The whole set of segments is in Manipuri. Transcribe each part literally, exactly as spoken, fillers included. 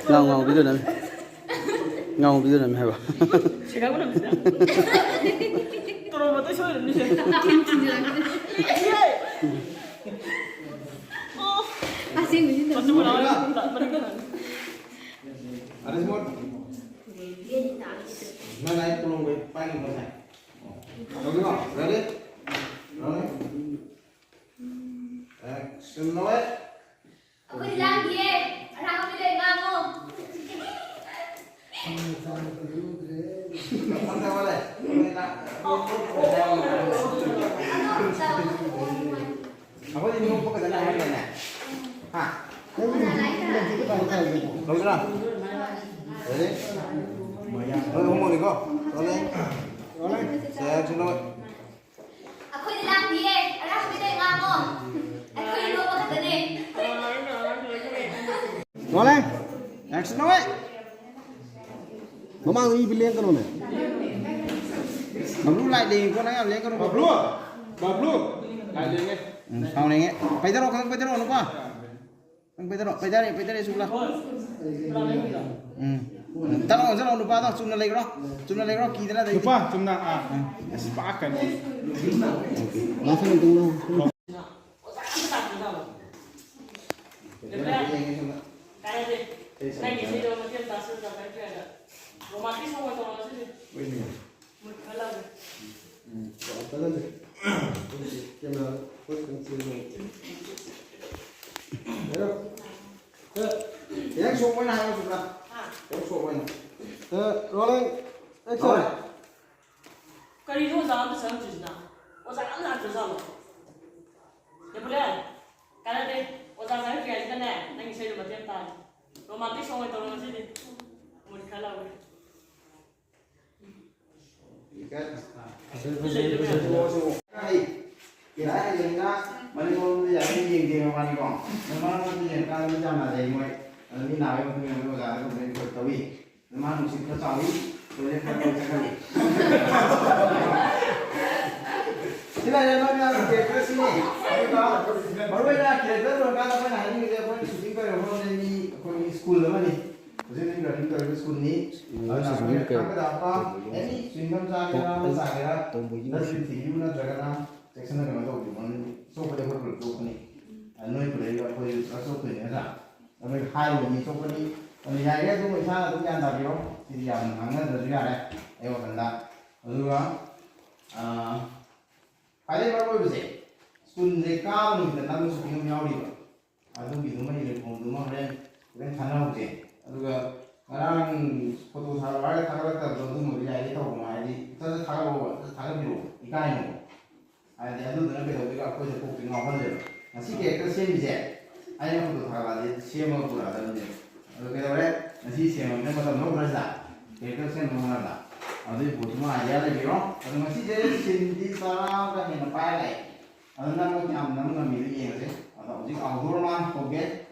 ꯉꯥꯎ ꯉꯥꯎꯕꯤꯗꯨꯅ ꯉꯥꯎꯕꯤꯗꯨꯅ ꯍꯥꯏꯕ꯫ ꯁꯦꯒꯥꯏꯕ ꯅꯪꯁꯤꯗ꯫ ꯇꯣꯔꯣꯝꯕꯗꯣ ꯁꯣꯏꯔꯅꯤꯁꯦ꯫ ꯑꯁꯦꯡꯕꯅꯤ꯫ ꯑꯔꯤꯁꯃꯣꯠ꯫ ꯅꯪ ꯑꯩ ꯀꯣꯂꯣꯝ ꯄꯥꯏꯒꯅꯨ ꯉꯁꯥꯏ꯫ ꯇꯧꯗ꯭ꯔꯣ? Ready? Rolling. Action, ꯂꯣꯏ꯫ ꯑꯩꯈꯣꯏꯗꯤ ꯂꯥꯡꯗꯤꯌꯦ꯫ ꯑꯔꯥꯡꯕꯗ ꯂꯩ ꯉꯥꯡꯉꯣ꯫ ꯐꯝꯗ ꯋꯥꯂꯦ꯫ ꯑꯩꯈꯣꯏꯗꯤ ꯅꯣꯛꯄ ꯈꯛꯇꯅꯦ ꯍꯥꯏꯔꯒꯅꯦ꯫ ꯍꯥ? ꯇꯧꯗ꯭ꯔꯥ? Ready? ꯅꯣꯏ ꯑꯍꯨꯝꯃꯛꯅꯤꯀꯣ? Rolling. Action, ꯂꯣꯏ꯫ ꯑꯩꯈꯣꯏꯗꯤ ꯂꯥꯡꯗꯤꯌꯦ, ꯑꯔꯥꯡꯕꯤꯗ ꯉꯥꯡꯉꯣ꯫ ꯑꯩꯈꯣꯏ ꯅꯣꯛꯄ ꯈꯛꯇꯅꯦ꯫ ꯅꯣꯂꯦ, action ꯅꯣꯂꯦ꯫ ꯃꯃꯥꯡꯗ ꯃꯤ ꯂꯦꯡꯒꯅꯨꯅꯦ꯫ ꯕꯕ꯭ꯂꯨ ꯂꯥꯏꯠ ꯂꯦꯡꯉꯤꯀꯣ, ꯅꯪ ꯌꯥꯝ ꯂꯦꯡꯒꯅꯨ꯫ ꯕꯕ꯭ꯂꯨ, ꯕꯕ꯭ꯂꯨ, ꯂꯥꯏꯠ ꯂꯦꯡꯉꯦ꯫ ꯎꯝ, ꯁꯥꯎꯅꯤꯡꯉꯦ꯫ ꯄꯩꯊꯔꯛꯑꯣ, ꯈꯪ ꯄꯩꯊꯔꯛꯑꯣ, ꯅꯨꯄꯥ꯫ ꯅꯪ ꯄꯩꯊꯔꯛꯑꯣ, ꯄꯩꯊꯔꯦ, ꯄꯩꯊꯔꯦ, ꯁꯨꯛꯂꯥ꯫ ꯎꯝ꯫ ꯆꯠꯂꯣ, ꯆꯠꯂꯣ, ꯅꯨꯄꯥꯗꯣ ꯆꯨꯝꯅ ꯂꯩꯈ꯭ꯔꯣ꯫ ꯆꯨꯝꯅ ꯂꯩꯈ꯭ꯔꯣ, ꯀꯤꯗꯅ ꯂꯩ꯫ ꯅꯨꯄꯥ, ꯆꯨꯝꯅ, ꯑꯥ꯫ ꯎꯝ꯫ ꯑꯁ, ꯄꯥꯛꯀꯅꯤ꯫ ꯑꯣꯖꯥ ꯑꯝꯇ ꯇꯥꯛꯄꯤꯌꯨ ꯂꯥꯎ꯫ ꯀꯥꯟꯅꯗꯦ꯫ ꯅꯪꯒꯤ ꯏꯁꯩꯗꯣ ꯃꯇꯦꯛ ꯑꯃ ꯇꯥꯁꯤꯜꯂꯨ, ꯗꯥꯛꯇꯔ ꯀꯤꯌꯥꯗ꯫ Romantic song ꯑꯣꯏꯅ ꯇꯧꯔꯣ ꯉꯁꯤꯗꯤ꯫ ꯍꯣꯏꯅꯦ꯫ ꯃꯨꯠ ꯈꯔ ꯂꯧꯒꯦ꯫ ꯎꯝ, ꯌꯥꯝ ꯀꯟꯅꯗꯦ꯫ Camera ꯄꯣꯠ ꯈꯤꯇꯪ ꯆꯦꯜꯂꯦ꯫ ꯍꯦꯔꯣ꯫ ꯑ, ꯈꯤꯇꯪ soft ꯑꯣꯏꯅ ꯍꯥꯏꯌꯣ, ꯁꯨꯕ꯭ꯔꯥ? ꯍꯥ? ꯈꯤꯇꯪ soft ꯑꯣꯏꯅ꯫ ꯑ, rolling, action꯫ ꯍꯣꯏ꯫ ꯀꯔꯤꯅꯣ ꯑꯣꯖꯥ ꯑꯝꯇ ꯆꯪꯉꯛꯇ꯭ꯔꯤꯁꯤꯅ? ꯑꯣꯖꯥ ꯑꯝꯇ ꯂꯥꯛꯇ꯭ꯔꯖꯥꯠꯂꯣ? ꯅꯦꯄꯣꯂꯤꯌꯟ, ꯀꯥꯟꯅꯗꯦ꯫ ꯑꯣꯖꯥ ꯆꯪꯉꯛꯇ꯭ꯔꯤꯉꯩꯁꯤꯗꯅꯦ, ꯅꯪ ꯏꯁꯩꯗꯣ ꯃꯇꯦꯛ ꯑꯃ ꯇꯥꯔꯦ꯫ Romantic song ꯑꯣꯏꯅ ꯇꯧꯔꯣ ꯉꯁꯤꯗꯤ꯫ ꯃꯨꯠ ꯈꯔ ꯂꯧꯔꯦ꯫ ꯐꯖꯩ, ꯐꯖꯩ, ꯐꯖꯩ꯫ ꯏꯔꯥꯏ ꯍꯥꯏꯖꯅꯤꯡꯅ ꯃꯅꯤꯡꯂꯣꯝꯗ ꯌꯥꯝ ꯌꯦꯡꯗꯦ ꯃꯕꯥꯅꯤꯀꯣ꯫ ꯃꯃꯥꯡꯂꯣꯝꯗ ꯌꯦꯡꯉꯀꯥꯟꯗ ꯃꯤ ꯌꯥꯝꯅ ꯂꯩ ꯃꯣꯏ꯫ ꯑꯗ ꯃꯤ ꯅꯥꯕꯒꯤ ꯃꯇꯨꯡ ꯏꯟꯅ ꯃꯣꯏ ꯑꯣꯖꯥꯗ complain ꯈꯔ ꯇꯧꯏ꯫ ꯃꯥ ꯅꯨꯡꯁꯤꯠ ꯈꯔ ꯆꯥꯎꯏ, toilet ꯈꯔ ꯇꯧ ꯆꯠꯈ꯭ꯔꯤ꯫ ꯂꯩꯔꯦ, ꯅꯣꯏ ꯃꯌꯥꯝꯒꯤ character ꯁꯤꯅꯤ꯫ ꯑꯗꯨꯒ ꯃꯔꯨꯑꯣꯏꯅ character ꯂꯣꯏꯔꯀꯥꯟꯗ ꯑꯩꯈꯣꯏꯅ ꯍꯥꯏꯅꯤꯡꯉꯤꯁꯦ, ꯑꯩꯈꯣꯏ shooting ꯇꯧꯔꯤꯕ ꯃꯐꯝꯁꯦ ꯃꯤ, ꯑꯩꯈꯣꯏꯒꯤ school ꯑꯃꯅꯤ꯫ ꯍꯧꯖꯤꯛ ꯍꯧꯖꯤꯛ running ꯇꯧꯔꯤꯕ school ꯅꯤ꯫ ꯑꯗꯨꯅ ꯍꯧꯖꯤꯛ ꯈꯪꯒꯗꯕ any chewing gum ꯆꯥꯒꯦꯔꯥ, ꯑꯃ ꯆꯥꯒꯦꯔꯥ, dustbin ꯊꯤꯕꯤꯌꯨ ꯅꯠꯇ꯭ꯔꯒꯅ ꯆꯦꯛꯁꯤꯟꯅ ꯀꯩꯅꯣ ꯇꯧꯕꯤꯌꯨ꯫ ꯃꯔꯝꯗꯤ ꯆꯣꯞꯄꯗꯤ ꯑꯩꯈꯣꯏ ꯄꯨꯂꯞ ꯆꯣꯞꯄꯅꯤ꯫ ꯑꯗꯨ ꯅꯣꯏ ꯄꯨꯂꯞ ꯑꯩꯈꯣꯏ ꯄꯨꯂꯞ ꯆꯣꯞꯇꯣꯏꯅꯤ ꯅꯠꯇ꯭ꯔꯥ? ꯑꯗꯨ ꯍꯥꯏꯔꯤꯕ ꯃꯤ ꯆꯣꯞꯄꯅꯤ꯫ ꯑꯗꯨ ꯌꯥꯔꯤꯈꯩ ꯑꯗꯨꯝ ꯏꯁꯥꯅ ꯑꯗꯨꯝ ꯒ꯭ꯌꯥꯟ ꯇꯥꯕꯤꯔꯣ꯫ ꯁꯤꯗꯤ ꯌꯥꯝꯅ ꯉꯥꯡꯅꯗ꯭ꯔꯁꯨ ꯌꯥꯔꯦ ꯑꯩ ꯋꯥꯈꯜꯗ꯫ ꯑꯗꯨꯒ, ꯑꯥ, ꯈ꯭ꯋꯥꯏꯗꯒꯤ ꯃꯔꯨ ꯑꯣꯏꯕꯁꯦ, school ꯁꯦ ꯀꯥꯕ ꯅꯨꯃꯤꯠꯇ ꯅꯝꯕ shooting ꯑꯃ ꯌꯥꯎꯔꯤꯕ꯫ ꯑꯗꯨꯒꯤꯗꯨꯃ, uniform ꯗꯨꯃ ꯍꯣꯔꯦꯟ, ꯍꯣꯔꯦꯟ ꯊꯥꯅꯍꯧꯁꯦ꯫ ꯑꯗꯨꯒ ꯉꯔꯥꯡ photo ꯊꯥꯔꯛꯑꯣ ꯍꯥꯏꯔꯒ ꯊꯥꯒꯠꯂꯛꯇꯕꯗꯣ, ꯑꯗꯨꯝꯕꯗꯤ ꯌꯥꯔꯤꯈꯩ ꯇꯧꯒꯅꯣ꯫ ꯍꯥꯏꯗꯤ ꯍꯦꯛꯇ ꯊꯥꯒꯠꯂꯛꯑꯣ, ꯍꯦꯛꯇ ꯊꯥꯒꯠꯄꯤꯔꯛꯑꯣ, ꯏꯀꯥꯏꯅꯣ꯫ ꯍꯥꯏꯗꯤ ꯑꯗꯨꯗꯨꯅ ꯀꯩꯗꯧꯗꯣꯏꯕ? ꯑꯩꯈꯣꯏꯗ ꯀꯣꯛꯁꯦ ꯉꯥꯎꯍꯜꯂꯦꯕ꯫ ꯉꯁꯤ character ꯁꯦꯝꯃꯤꯁꯦ ꯑꯩꯅ photo ꯊꯥꯒꯠꯂꯛꯑꯗꯤ ꯁꯦꯝꯃꯒ ꯄꯨꯔꯛꯑꯗꯕꯅꯦꯕ꯫ ꯑꯗꯣ ꯀꯩꯗꯧꯔꯦ? ꯉꯁꯤ ꯁꯦꯝꯃꯕꯅꯤꯅ ꯃꯇꯝ ꯂꯧꯗ꯭ꯔꯥ ꯁꯤꯗ? Character ꯁꯦꯝꯅꯕ ꯍꯣꯠꯅꯕꯗ꯫ ꯑꯗꯨꯒꯤ ꯄꯣꯠꯇꯨꯃ idea ꯂꯩꯕꯤꯔꯣ꯫ ꯑꯗꯣ ꯉꯁꯤꯁꯦ scene ꯗꯤ ꯇꯔꯥꯒ ꯍꯦꯟꯅ ꯄꯥꯏꯔ ꯂꯥꯛꯑꯦ꯫ ꯑꯗꯣ ꯅꯪꯅ ꯀꯌꯥꯝ ꯅꯝ ꯉꯝꯃꯤꯗꯣ ꯌꯦꯡꯉꯁꯦ꯫ ꯑꯗꯣ ꯍꯧꯖꯤꯛ outdoor ꯑꯃ ꯍꯧꯒꯦ꯫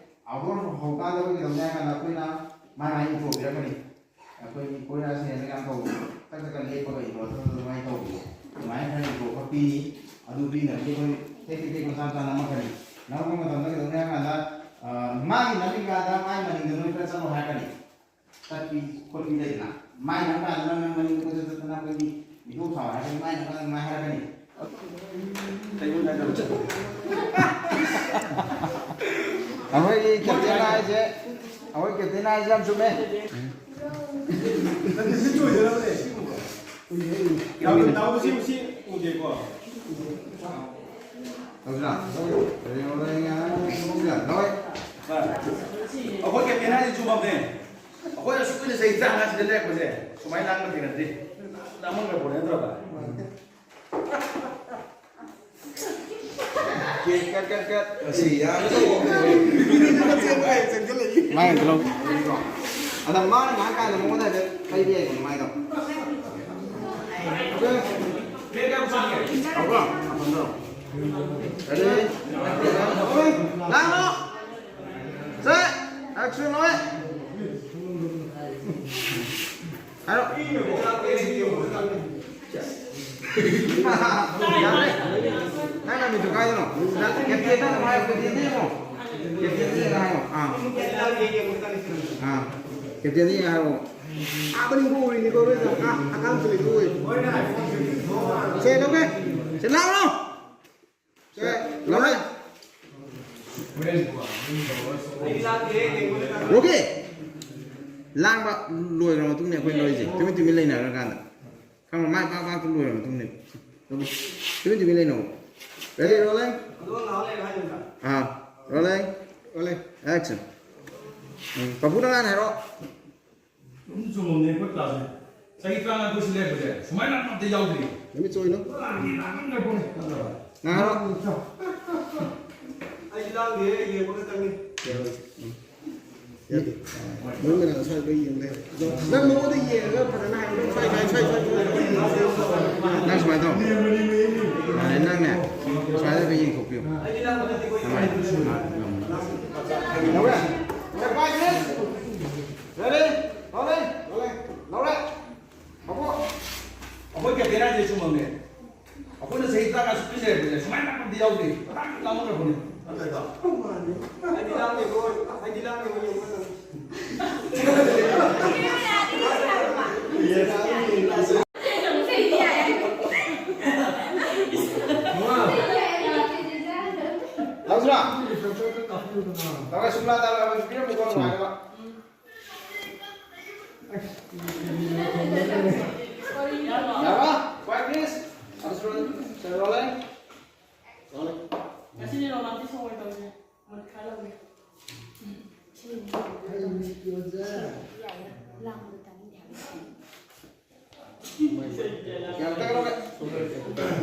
Outdoor ꯍꯧꯀꯥꯟꯗ ꯑꯩꯈꯣꯏ ꯀꯩꯗꯧꯅꯤ ꯍꯥꯏ ꯀꯥꯟꯗ ꯑꯩꯈꯣꯏꯅ ꯃꯥꯏ ꯃꯥꯏ intro ꯄꯤꯔꯛꯀꯅꯤ꯫ ꯑꯩꯈꯣꯏꯒꯤ ꯀꯣꯏꯔꯥ ꯁꯦꯟꯗ ꯌꯥꯝ ꯇꯧꯕꯗꯣ, ꯇꯛ ꯇꯛ ꯇꯛ ꯂꯦꯞꯄꯒ intro ꯇꯛ ꯇꯛ ꯑꯗꯨꯃꯥꯏꯅ ꯇꯧꯕꯗꯣ, ꯑꯗꯨꯃꯥꯏꯅ ꯈꯔ intro ꯈꯔ ꯄꯤꯅꯤ꯫ ꯑꯗꯨ ꯄꯤꯅꯕꯒꯤ ꯑꯩꯈꯣꯏ ꯇꯦꯛ ꯇꯦꯛ ꯇꯦꯛ ꯃꯆꯥ ꯃꯆꯥ ꯅꯝꯃꯛꯀꯅꯤ꯫ ꯅꯝꯃꯛꯄ ꯃꯇꯝꯗ ꯀꯩꯗꯧꯅꯤ ꯍꯥꯏ ꯀꯥꯟꯗ, ꯑ, ꯃꯥꯒꯤ ꯅꯝꯃꯤꯀꯥꯟꯗ ꯃꯥꯒꯤ ꯃꯅꯤꯡꯗ ꯅꯣꯏ ꯈꯔ ꯆꯠꯂꯣ ꯍꯥꯏꯔꯛꯀꯅꯤ꯫ ꯆꯠꯄꯤ ꯈꯣꯠꯄꯤ ꯂꯩꯗꯅ, ꯃꯥꯏ ꯅꯝ ꯀꯥꯟꯗ ꯅꯪ, ꯅꯪ ꯃꯅꯤꯡ ꯀꯣꯏꯆꯠ ꯆꯠꯇꯅ ꯑꯩꯈꯣꯏꯒꯤ ꯚꯤꯗꯤꯑꯣ ꯁꯥꯎ ꯍꯥꯏꯔꯒꯗꯤ ꯃꯥꯏ ꯅꯝ ꯀꯥꯟꯗ ꯑꯗꯨꯃꯥꯏꯅ ꯍꯥꯏꯔꯛꯀꯅꯤ꯫ ꯑꯩꯈꯣꯏꯒꯤ captain ꯍꯥꯏꯁꯦ, ꯑꯩꯈꯣꯏ captain ꯍꯥꯏꯁꯦ ꯌꯥꯝ ꯆꯨꯝꯃꯦ꯫ ꯅꯠꯇꯦ, ꯁꯤ ꯆꯣꯏꯗꯅꯕꯅꯦ꯫ ꯌꯥꯝꯅ ꯇꯥꯎꯕꯁꯤ ꯃꯁꯤ ꯎꯗꯦꯀꯣ꯫ ꯇꯧꯁꯤꯔꯥ? ꯂꯣꯏ꯫ ꯑꯩꯈꯣꯏ captain ꯍꯥꯏꯁꯦ ꯆꯨꯝꯃꯕꯅꯦ꯫ ꯑꯩꯈꯣꯏ ꯑꯁꯨꯛ ꯀꯨꯏꯅ ꯆꯍꯤ ꯇꯔꯥꯃꯉꯥ ꯁꯤꯗ ꯂꯩꯔꯛꯄꯁꯦ ꯁꯨꯃꯥꯏꯅ ꯂꯥꯡꯕ ꯊꯦꯡꯅꯗ꯭ꯔꯤ꯫ ꯂꯥꯡꯃꯟꯈ꯭ꯔ ꯄꯣꯠꯅꯤ ꯅꯠꯇ꯭ꯔꯕ? ꯀꯠ, ꯀꯠ, ꯀꯠ, ꯀꯠ꯫ ꯑꯁꯤ ꯌꯥꯔꯦ꯫ ꯃꯥꯏ ꯑꯝꯇ ꯂꯧ꯫ ꯑꯗ ꯃꯥꯅ ꯉꯥꯏꯍꯥꯛ ꯀꯥꯏꯅ ꯃꯉꯣꯟꯗ ꯍꯥꯏꯐꯦꯠ ꯄꯩꯕ ꯌꯥꯏꯀꯣ ꯃꯥꯏꯗꯣ꯫ ꯇꯧꯕ꯭ꯔꯣ? ꯃꯐꯝꯗꯣ꯫ Ready? ꯂꯥꯡꯉꯣ! Set! Action, ꯍꯣꯏ! ꯍꯥꯏꯔꯣ꯫ ꯅꯪ ꯅꯃꯤꯠꯇꯨ ꯀꯥꯏꯗꯅꯣ? ꯀꯦꯞꯇꯦꯟꯗ ꯑꯗꯨꯝ ꯍꯥꯏꯌꯣ, ꯀꯦꯞꯇꯦꯟꯗ ꯌꯦꯡꯉꯣ꯫ ꯀꯦꯞꯇꯦꯟꯗ ꯌꯦꯡꯉꯣ ꯍꯥꯏꯌꯣ꯫ ꯑꯥ꯫ ꯑꯥ꯫ ꯀꯦꯞꯇꯦꯟꯗ ꯌꯦꯡꯉꯣ ꯍꯥꯏꯌꯣ꯫ ꯑꯥ, ꯃꯅꯤꯡ ꯎꯔꯤꯅꯤꯀꯣ, ꯅꯣꯏ ꯑꯥ, ꯑꯉꯥꯡꯁꯤꯡ ꯎꯏ꯫ ꯁꯦ, ꯂꯧꯒꯦ꯫ ꯁꯦ, ꯂꯥꯛꯑꯣ꯫ ꯁꯦ, ꯂꯧꯒꯦ꯫ ꯔꯣꯀꯦ! ꯂꯥꯡꯕ ꯂꯣꯏꯈ꯭ꯔ ꯃꯇꯨꯡꯅꯦ ꯑꯩꯈꯣꯏ ꯂꯧꯔꯤꯁꯦ꯫ ꯇꯨꯃꯤꯟ ꯇꯨꯃꯤꯟ ꯂꯩꯅꯔꯀꯥꯟꯗ꯫ ꯈꯪꯕ꯭ꯔꯥ? ꯃꯥꯏ ꯄꯥꯛ ꯄꯥꯛꯇ ꯂꯣꯏꯔ ꯃꯇꯨꯡꯅꯦ꯫ ꯇꯨꯃꯤꯟ ꯇꯨꯃꯤꯟ ꯂꯩꯅꯧ꯫ Ready, rolling? ꯑꯥ, rolling. Rolling. Action. ꯎꯝ, ꯄꯥꯕꯨ ꯅꯪ ꯍꯥꯟꯅ ꯍꯥꯏꯔꯣ꯫ ꯑꯗꯨꯝ ꯆꯨꯝꯃꯝꯅꯦ ꯑꯩꯈꯣꯏ ꯀ꯭ꯂꯥꯁꯁꯦ꯫ ꯆꯍꯤ ꯇꯔꯥꯃꯉꯥ ꯑꯩꯈꯣꯏ ꯁꯤ ꯂꯩꯔꯛꯄꯁꯦ ꯁꯨꯃꯥꯏꯅ ꯑꯝꯇ ꯌꯥꯎꯗ꯭ꯔꯤ꯫ ꯅꯨꯃꯤꯠ ꯆꯣꯏꯅꯣ? ꯄꯨꯔꯥ ꯂꯥꯡꯉꯝꯗ꯭ꯔ ꯄꯣꯠꯅꯤ꯫ ꯅꯪ ꯍꯥꯏꯔꯣ꯫ ꯑꯩꯗꯤ ꯂꯥꯡꯗꯦ, ꯌꯦꯡꯕ ꯈꯛꯇꯪꯅꯤ꯫ ꯌꯥꯗꯦ꯫ ꯃꯣꯏ ꯃꯌꯥꯝ ꯁ꯭ꯋꯥꯏꯗ ꯌꯦꯡ ꯂꯩꯔꯦ꯫ ꯑꯗꯣ ꯅꯪ ꯃꯉꯣꯟꯗ ꯌꯦꯡꯉꯒ ꯐꯖꯅ ꯍꯥꯏꯌꯨ꯫ ꯅꯪ ꯁ꯭ꯋꯥꯏ, ꯁ꯭ꯋꯥꯏ, ꯁ꯭ꯋꯥꯏ, ꯁ꯭ꯋꯥꯏ, ꯁ꯭ꯋꯥꯏ꯫ ꯅꯪ ꯁꯨꯃꯥꯏꯅ ꯇꯧ꯫ ꯃꯥꯅꯦ, ꯅꯪꯅꯦ꯫ ꯁ꯭ꯋꯥꯏꯗ ꯈꯔ ꯌꯦꯡꯊꯣꯛꯄꯤꯌꯨ꯫ ꯂꯧꯔꯦ? ꯂꯧꯔꯦ? Ready? ꯂꯧꯔꯦ? ꯂꯧꯔꯦ? ꯂꯧꯔꯦ? ꯃꯀꯣꯛ꯫ ꯑꯩꯈꯣꯏ ꯀꯦꯞꯇꯦꯟ ꯍꯥꯏꯁꯦ ꯆꯨꯝꯃꯝꯅꯦ꯫ ꯑꯩꯈꯣꯏꯅ ꯆꯍꯤ ꯇꯔꯥꯃꯉꯥ ꯁꯨꯞꯅ ꯂꯩꯔꯛꯄꯁꯦ ꯁꯨꯃꯥꯏꯅ ꯂꯥꯡꯕ ꯑꯝꯇ ꯌꯥꯎꯗ꯭ꯔꯤ꯫ ꯄꯪꯂꯥꯡ ꯂꯥꯡꯉꯝꯗ꯭ꯔꯕꯅꯦ꯫ ꯑꯩꯗꯤ ꯂꯥꯡꯗꯦꯀꯣ, ꯑꯩꯗꯤ ꯂꯥꯡꯗꯦꯀꯣ, ꯌꯦꯡꯉꯣ ꯅꯪ꯫ ꯂꯧꯁꯤꯔꯥ? ꯂꯧꯔꯦ, ꯁꯨꯝꯂꯥ ꯇꯥ ꯂꯧꯔꯦ, ꯄꯤꯔꯝꯃꯨꯀꯣ, ꯅꯨꯡꯉꯥꯏꯅꯕ꯫ ꯌꯥꯔꯕ? Quiet, please. ꯑꯗꯨꯁꯨ rolling. Rolling. ꯉꯁꯤꯗꯤ romantic song ꯑꯣꯏꯅ ꯇꯧꯁꯦ꯫ ꯃꯨꯠ ꯈꯔ ꯂꯧꯒꯦ꯫ ꯌꯥꯏꯌꯦ꯫ ꯂꯥꯡꯕꯗꯣ ꯇꯥꯅꯤꯡꯗꯦ ꯍꯥꯏꯕ꯫ ꯌꯥꯝ ꯇꯛ ꯂꯧꯔꯦ꯫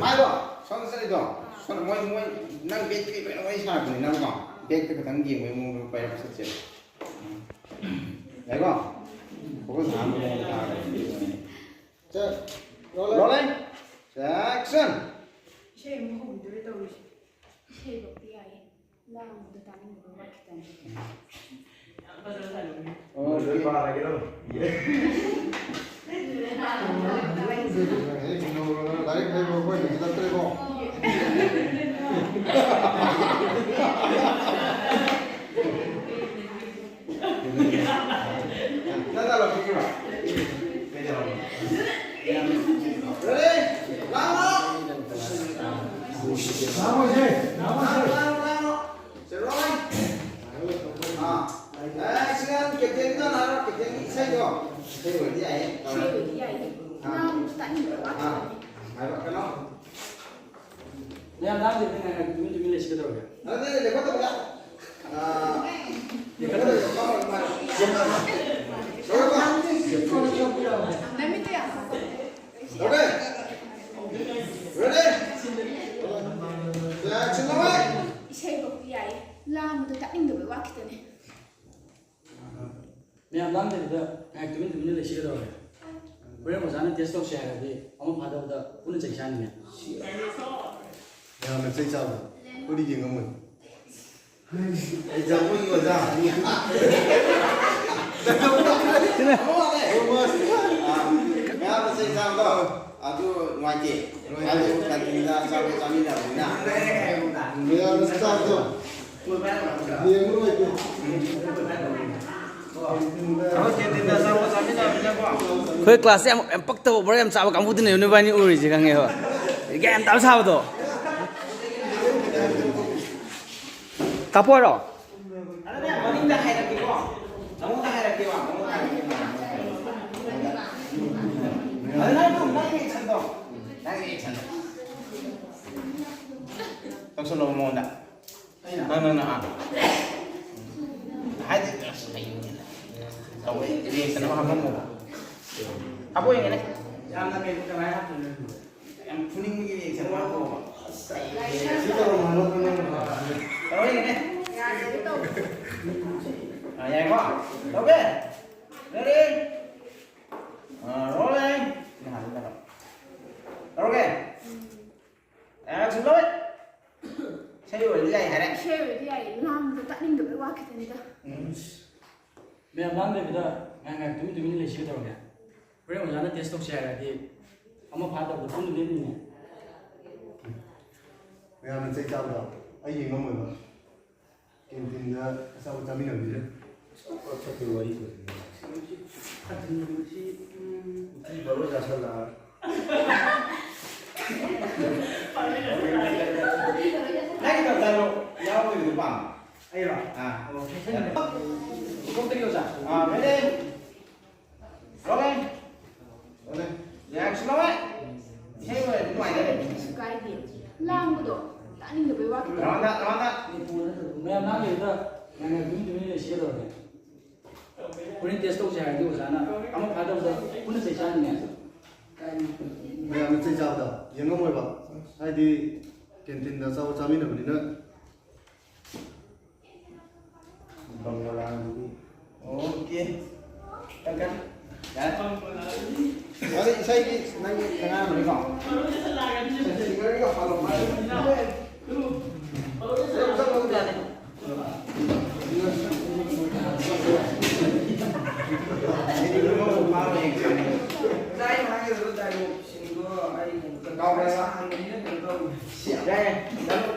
ꯃꯥꯏꯗꯣ, ꯁꯣꯝꯗ ꯆꯠꯂꯤꯗꯣ꯫ ꯁꯣꯝꯗ ꯃꯣꯏ, ꯃꯣꯏ, ꯅꯪ ꯕꯦꯛꯇꯒꯤ ꯂꯣꯏꯅ ꯋꯥꯔꯤ ꯁꯥꯔꯛꯄꯅꯤ ꯅꯪꯀꯣ꯫ ꯕꯦꯛꯇ ꯈꯛꯇꯪ ꯌꯦꯡꯕꯒꯤ ꯃꯑꯣꯡꯗ ꯄꯥꯏꯔꯛꯄ ꯆꯠꯁꯦ꯫ ꯌꯥꯏꯀꯣ? Focus ꯍꯥꯟꯅ ꯃꯑꯣꯡꯗ ꯇꯥꯔꯒ꯫ ꯆꯠ꯫ Rolling. Action. ꯏꯁꯩ ꯑꯃꯨꯛ ꯍꯧꯈꯤꯗꯣꯔꯦ ꯇꯧꯔꯤꯁꯦ꯫ ꯏꯁꯩ ꯂꯧꯕ ꯌꯥꯏꯌꯦ꯫ ꯂꯥꯡꯕꯗꯣ ꯇꯥꯅꯤꯡꯗꯕ ꯋꯥꯠꯈꯤꯗꯅ꯫ ꯌꯥꯝ ꯐꯖꯅ ꯁꯥꯟꯅꯕꯅꯤ꯫ ꯑꯣ, ꯂꯣꯏ ꯄꯥꯔꯒꯦ ꯇꯧꯅꯤ꯫ ꯂꯥꯏꯔꯤꯛ ꯍꯩꯕ ꯑꯩꯈꯣꯏꯅ ꯆꯠꯇ꯭ꯔꯦꯀꯣ꯫ ꯂꯥꯡꯉꯣꯏꯁꯦ, ꯂꯥꯡꯉꯣꯏꯁꯦ꯫ ꯂꯥꯡꯉꯣ, ꯂꯥꯡꯉꯣ, ꯂꯥꯡꯉꯣ꯫ ꯆꯦꯔꯣꯏ꯫ ꯑꯥ꯫ ꯑꯦ, ꯁꯤꯒꯥꯟ ꯀꯦꯞꯇꯦꯟꯒ ꯂꯥꯛꯑꯣ, ꯀꯦꯞꯇꯦꯟꯒꯤ ꯏꯁꯩꯗꯣ꯫ ꯏꯁꯩ ꯑꯣꯏꯔꯗꯤ ꯌꯥꯏꯌꯦ꯫ ꯏꯁꯩ ꯑꯣꯏꯔꯗꯤ ꯌꯥꯏꯌꯦ꯫ ꯑꯥ꯫ ꯉꯥꯡꯕꯁꯨ ꯇꯥꯅꯤꯡꯗꯕ ꯑꯥ꯫ ꯉꯥꯛꯇꯅꯦ꯫ ꯍꯥꯏꯔꯛꯀꯅꯣ꯫ ꯃꯌꯥꯝ ꯂꯥꯡꯗꯕꯤꯗ ꯉꯥꯏꯍꯥꯛ ꯇꯨꯃꯤꯟ ꯇꯨꯃꯤꯟ ꯂꯩꯁꯤ ꯀꯩꯗꯧꯔꯒꯦ? ꯑꯗꯨꯗꯤ ꯂꯦꯞꯈꯠꯇꯕꯗ꯫ ꯑꯥ, ꯂꯦꯞꯈꯠꯇꯕꯤꯗ ꯐꯝꯃꯒ ꯃꯥ ꯂꯦꯞꯈꯠꯂꯣ꯫ ꯅꯃꯤꯠꯇꯣ ꯌꯥꯝ ꯐꯖꯩ꯫ Ready? Ready? Action, ꯂꯧꯔꯦ꯫ ꯏꯁꯩꯐꯧꯗꯤ ꯌꯥꯏ, ꯂꯥꯡꯕꯗꯣ ꯇꯥꯅꯤꯡꯗꯕꯩ ꯋꯥ ꯈꯤꯇꯅꯦ꯫ ꯃꯌꯥꯝ ꯂꯥꯡꯗꯕꯤꯗ ꯉꯥꯏꯍꯥꯛ ꯇꯨꯃꯤꯟ ꯇꯨꯃꯤꯟꯅ ꯂꯩꯁꯤ ꯀꯩꯗꯧꯔꯒꯦ? ꯍꯣꯔꯦꯟ ꯑꯣꯖꯥꯅ test ꯇꯧꯁꯦ ꯍꯥꯏꯔꯗꯤ ꯑꯃ ꯐꯥꯗꯕꯗ ꯄꯨꯟꯅ ꯆꯩ ꯆꯥꯅꯤꯅꯦ꯫ ꯃꯌꯥꯝꯅ ꯆꯩ ꯆꯥꯕꯗꯣ ꯑꯩꯈꯣꯏꯗꯤ ꯌꯦꯡꯉꯝꯃꯣꯏ꯫ ꯑꯩ ꯖꯒꯣꯏꯒꯤ ꯑꯣꯖꯥ꯫ ꯃꯌꯥꯝꯅ ꯆꯩ ꯆꯥꯕꯗꯣ ꯑꯗꯨ ꯅꯨꯡꯉꯥꯏꯇꯦ꯫ ꯑꯗꯨ ꯀꯟꯇꯤꯟꯗ ꯑꯆꯥꯄꯣꯠ ꯆꯥꯃꯤꯟꯅꯕꯅꯤꯅ꯫ ꯃꯌꯥꯝꯅ ꯆꯥꯕꯗꯣ꯫ ꯑꯩꯈꯣꯏ ꯀ꯭ꯂꯥꯁꯁꯦ ꯌꯥꯝ, ꯌꯥꯝ ꯄꯛꯇꯕ, ꯕꯣꯔꯥ ꯌꯥꯝ ꯆꯥꯕ ꯀꯥꯡꯕꯨꯗꯨꯅꯦꯕ ꯅꯣꯏꯕꯥꯅꯤ ꯎꯔꯤꯁꯦ, ꯈꯪꯉꯦꯕ꯫ ꯒ꯭ꯌꯥꯟ ꯇꯥꯕ ꯁꯥꯕꯗꯣ꯫ ꯀꯥꯞꯄꯣꯔꯣ? ꯇꯧꯁꯜꯂꯣ ꯃꯉꯣꯟꯗ꯫ ꯅꯪ, ꯅꯪ, ꯅꯪ, ꯑꯥ꯫ ꯍꯥꯏꯗꯤ, ꯑꯁ, ꯍꯩꯅꯦ꯫ ꯇꯧꯋꯦ, reaction ꯑꯃ ꯍꯥꯞꯄꯝꯃꯣꯕ꯫ ꯍꯥꯞꯄꯛꯑꯣ ꯌꯦꯡꯒꯦꯅꯦ꯫ ꯌꯥꯝꯅ ꯀꯩ-, ꯀꯃꯥꯏꯅ ꯍꯥꯞꯇꯣꯏꯅꯣ? ꯌꯥꯝ ꯐꯨꯅꯤꯡꯕꯒꯤ reaction ꯑꯃ ꯍꯥꯞꯄꯛꯑꯣꯕ꯫ ꯁꯤ ꯇꯧꯔꯝꯃꯣ, ꯅꯣꯛꯄ ꯅꯣꯛꯄ꯫ ꯇꯧꯔꯣ ꯌꯦꯡꯒꯦꯅꯦ꯫ ꯑꯥ, ꯌꯥꯏꯀꯣ? ꯇꯧꯒꯦ? Ready? ꯑꯥ, rolling꯫ ꯇꯧꯔꯒꯦ? ꯑꯦ, ꯁꯨꯝ ꯂꯧꯋꯦ꯫ ꯏꯁꯩ ꯑꯣꯏꯔꯗꯤ ꯌꯥꯏ ꯍꯥꯏꯔꯦ꯫ ꯏꯁꯩ ꯑꯣꯏꯔꯗꯤ ꯌꯥꯏ, ꯂꯥꯡꯕꯗꯣ ꯇꯥꯅꯤꯡꯗꯕꯩ ꯋꯥ ꯈꯛꯇꯅꯤꯗ꯫ ꯎꯝ꯫ ꯃꯌꯥꯝ ꯂꯥꯡꯗꯕꯤꯗ ꯉꯥꯏꯍꯥꯛ ꯉꯥꯏꯍꯥꯛ ꯇꯨꯃꯤꯟ ꯇꯨꯃꯤꯟ ꯂꯩꯁꯤ ꯀꯩꯗꯧꯔꯒꯦ? ꯍꯣꯔꯦꯟ ꯑꯣꯖꯥꯅ test ꯇꯧꯁꯦ ꯍꯥꯏꯔꯗꯤ ꯑꯃ ꯐꯥꯗꯕꯗ ꯄꯨꯟꯅ ꯂꯦꯞꯅꯤꯅꯦ꯫ ꯃꯌꯥꯝꯅ ꯆꯩ ꯆꯥꯕꯗꯣ ꯑꯩ ꯌꯦꯡꯉꯝꯃꯣꯏꯕ꯫ ꯀꯦꯟꯇꯤꯟꯗ ꯑꯆꯥꯄꯣꯠ ꯆꯥꯃꯤꯟꯅꯕꯁꯤꯗ꯫ ꯑꯆꯥꯄꯣꯠ ꯆꯠꯄꯒꯤ ꯋꯥꯔꯤ ꯇꯧꯁꯤꯅꯦ꯫ ꯎꯇꯤ ꯕꯔꯣ ꯆꯥꯁꯜꯂꯛꯑ꯫ ꯑꯩꯔꯣ? ꯑꯥ꯫ ꯑꯣ, ꯁꯦꯁꯟ ꯀꯣꯛꯇꯒꯤ ꯑꯣꯖꯥ꯫ ꯑꯥ, ready? Rolling. Rolling. Reaction ꯂꯧꯋꯦ꯫ ꯏꯁꯩ ꯂꯣꯏꯔꯗꯤ ꯅꯨꯡꯉꯥꯏꯖꯔꯦ꯫ ꯀꯩꯁꯨ ꯀꯥꯏꯗꯦ꯫ ꯂꯥꯡꯕꯗꯣ ꯇꯥꯅꯤꯡꯗꯕꯩ ꯋꯥ ꯈꯛꯇꯅꯤ꯫ Round, round. ꯃꯌꯥꯝ ꯂꯥꯡꯗꯕꯤꯗ ꯃꯌꯥꯝ ꯇꯨꯃꯤꯟ ꯇꯨꯃꯤꯟ ꯂꯩꯁꯤꯜꯂꯨꯔꯒꯦ꯫ ꯍꯣꯔꯦꯟ ꯇꯦꯁ ꯇꯧꯁꯦ ꯍꯥꯏꯔꯗꯤ ꯑꯣꯖꯥꯅ ꯑꯃ ꯐꯥꯗꯕꯗ ꯄꯨꯟꯅ ꯆꯩ ꯆꯥꯅꯤꯅꯦ꯫ ꯃꯌꯥꯝꯅ ꯆꯩ ꯆꯥꯕꯗ ꯌꯦꯡꯉꯝꯃꯣꯏꯕ, ꯍꯥꯏꯗꯤ ꯀꯦꯟꯇꯤꯟꯗ ꯑꯆꯥꯄꯣꯠ ꯆꯥꯃꯤꯟꯅꯕꯅꯤꯅ꯫ ꯕꯪꯒꯂꯥꯗꯨꯗꯤ꯫ ꯑꯣꯀꯦ꯫ ꯀꯛꯀꯅꯤ꯫ ꯌꯥꯔꯦ꯫ ꯋꯥꯔꯤ ꯏꯁꯩꯒꯤ ꯅꯪꯒꯤ ꯑꯉꯥꯡ ꯑꯃꯅꯤꯀꯣ? ꯁꯤꯡꯒꯔꯒꯤꯒ ꯄꯥꯜꯂꯝꯕ꯫ ꯉꯁꯥꯏ ꯑꯩꯅ ꯍꯥꯏꯒꯗꯕ ꯗꯥꯏꯂꯣꯒꯁꯤꯡꯗꯣ ꯑꯩ ꯀꯥꯎꯔꯦꯕ꯫ ꯍꯥꯟꯅꯅꯤꯅ ꯀꯩꯅꯣ ꯇꯧꯔꯦ꯫ ꯌꯥꯏ, ꯌꯥꯏ꯫